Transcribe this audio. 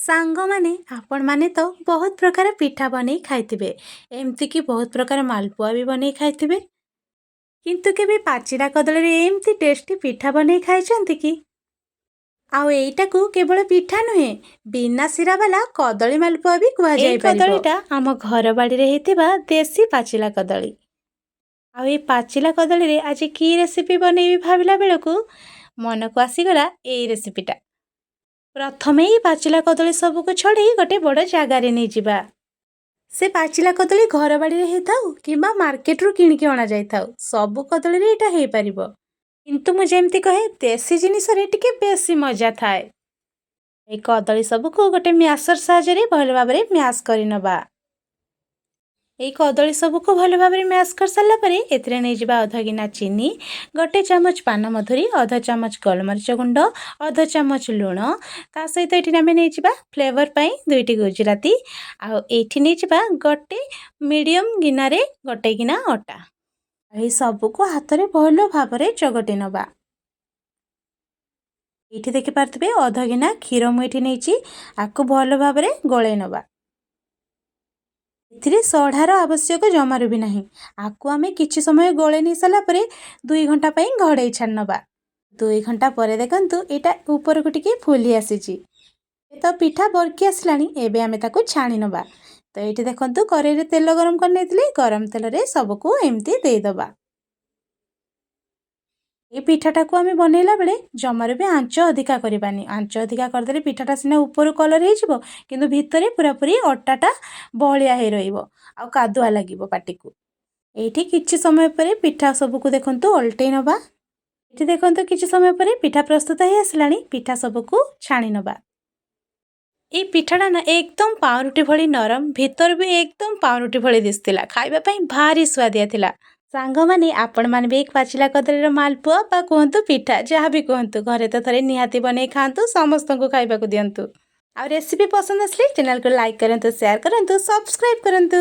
ସାଙ୍ଗମାନେ, ଆପଣମାନେ ତ ବହୁତ ପ୍ରକାର ପିଠା ବନେଇ ଖାଇଥିବେ, ଏମିତିକି ବହୁତ ପ୍ରକାର ମାଲପୁଆ ବି ବନେଇ ଖାଇଥିବେ। କିନ୍ତୁ କେବେ ପାଚିଲା କଦଳୀରେ ଏମିତି ଟେଷ୍ଟି ପିଠା ବନେଇ ଖାଇଛନ୍ତି କି? ଆଉ ଏଇଟାକୁ କେବଳ ପିଠା ନୁହେଁ, ବିନା ଶିରାବାଲା କଦଳୀ ମାଲପୁଆ ବି ଏଇ କୁହାଯାଇପାରିବ। କଦଳୀଟା ଆମ ଘର ବାଡ଼ିରେ ହେଇଥିବା ଦେଶୀ ପାଚିଲା କଦଳୀ। ଆଉ ଏଇ ପାଚିଲା କଦଳୀରେ ଆଜି କି ରେସିପି ବନେଇବି ଭାବିଲା ବେଳକୁ ମନକୁ ଆସିଗଲା ଏଇ ରେସିପିଟା। ପ୍ରଥମେ ଏଇ ପାଚିଲା କଦଳୀ ସବୁକୁ ଛଡ଼େଇ ଗୋଟେ ବଡ଼ ଜାଗାରେ ନେଇଯିବା। ସେ ପାଚିଲା କଦଳୀ ଘର ବାଡ଼ିରେ ହେଇଥାଉ କିମ୍ବା ମାର୍କେଟରୁ କିଣିକି ଅଣାଯାଇଥାଉ, ସବୁ କଦଳୀରେ ଏଇଟା ହେଇପାରିବ। କିନ୍ତୁ ମୁଁ ଯେମିତି କହେ, ଦେଶୀ ଜିନିଷରେ ଟିକେ ବେଶୀ ମଜା ଥାଏ। ଏଇ କଦଳୀ ସବୁକୁ ଗୋଟେ ମ୍ୟାସର ସାହାଯ୍ୟରେ ଭଲ ଭାବରେ ମ୍ୟାସ୍ କରିନେବା। ଏଇ କଦଳୀ ସବୁକୁ ଭଲ ଭାବରେ ମ୍ୟାସ୍ କରିସାରିଲା ପରେ ଏଥିରେ ନେଇଯିବା ଅଧ ଗିନା ଚିନି, ଗୋଟେ ଚାମଚ ପାନମଧୁରୀ, ଅଧ ଚାମଚ ଗୋଲମରିଚ ଗୁଣ୍ଡ, ଅଧ ଚାମଚ ଲୁଣ। ତା ସହିତ ଏଠି ଆମେ ନେଇଯିବା ଫ୍ଲେଭର ପାଇଁ ଦୁଇଟି ଗୁଜୁରାତି, ଆଉ ଏଇଠି ନେଇଯିବା ଗୋଟେ ମିଡ଼ିୟମ୍ ଗିନାରେ ଗୋଟେ ଗିନା ଅଟା। ଏହି ସବୁକୁ ହାତରେ ଭଲ ଭାବରେ ଚଗଟି ନେବା। ଏଇଠି ଦେଖିପାରୁଥିବେ, ଅଧ ଗିନା କ୍ଷୀର ମୁଁ ଏଠି ନେଇଛି। ଆକୁ ଭଲ ଭାବରେ ଗୋଳେଇ ନେବା। ଏଥିରେ ସଢ଼ାର ଆବଶ୍ୟକ ଜମାରୁ ବି ନାହିଁ। ଆକୁ ଆମେ କିଛି ସମୟ ଗୋଳେଇ ନେଇ ସାରିଲା ପରେ 2 ଘଣ୍ଟା ପାଇଁ ଘୋଡ଼େଇ ଛାଡ଼ି ନେବା। 2 ଘଣ୍ଟା ପରେ ଦେଖନ୍ତୁ, ଏଇଟା ଉପରକୁ ଟିକେ ଫୁଲି ଆସିଛି। ତ ପିଠା ବରକି ଆସିଲାଣି। ଏବେ ଆମେ ତାକୁ ଛାଣି ନେବା। ତ ଏଇଠି ଦେଖନ୍ତୁ, କରେଇରେ ତେଲ ଗରମ କରିନେଇଥିଲି। ଗରମ ତେଲରେ ସବୁକୁ ଏମିତି ଦେଇଦେବା। ଏ ପିଠାଟାକୁ ଆମେ ବନେଇଲା ବେଳେ ଜମାରୁ ବି ଆଞ୍ଚ ଅଧିକା କରିବାନି। ଆଞ୍ଚ ଅଧିକା କରିଦେଲେ ପିଠାଟା ସିନା ଉପରୁ କଲର୍ ହେଇଯିବ, କିନ୍ତୁ ଭିତରେ ପୁରାପୁରି ଅଟାଟା ବହଳିଆ ହେଇ ରହିବ ଆଉ କାଦୁଆ ଲାଗିବ ପାଟିକୁ। ଏଇଠି କିଛି ସମୟ ପରେ ପିଠା ସବୁକୁ ଦେଖନ୍ତୁ ଓଲଟେଇ ନେବା। ଏଠି ଦେଖନ୍ତୁ, କିଛି ସମୟ ପରେ ପିଠା ପ୍ରସ୍ତୁତ ହେଇ ଆସିଲାଣି। ପିଠା ସବୁକୁ ଛାଣି ନେବା। ଏଇ ପିଠାଟା ନା ଏକଦମ ପାଉରୁଟି ଭଳି ନରମ, ଭିତର ବି ଏକଦମ ପାଉରୁଟି ଭଳି ଦିଶୁଥିଲା। ଖାଇବା ପାଇଁ ଭାରି ସୁଆଦିଆ ଥିଲା। ସାଙ୍ଗମାନେ, ଆପଣମାନେ ବି ପାଚିଲା କଦଳୀର ମାଲପୁଆ ବା କୁହନ୍ତୁ ପିଠା, ଯାହା ବି କୁହନ୍ତୁ, ଘରେ ତ ଥରେ ନିହାତି ବନେଇ ଖାଆନ୍ତୁ, ସମସ୍ତଙ୍କୁ ଖାଇବାକୁ ଦିଅନ୍ତୁ। ଆଉ ରେସିପି ପସନ୍ଦ ଆସିଲେ ଚ୍ୟାନେଲକୁ ଲାଇକ୍ କରନ୍ତୁ, ସେୟାର କରନ୍ତୁ, ସବସ୍କ୍ରାଇବ୍ କରନ୍ତୁ।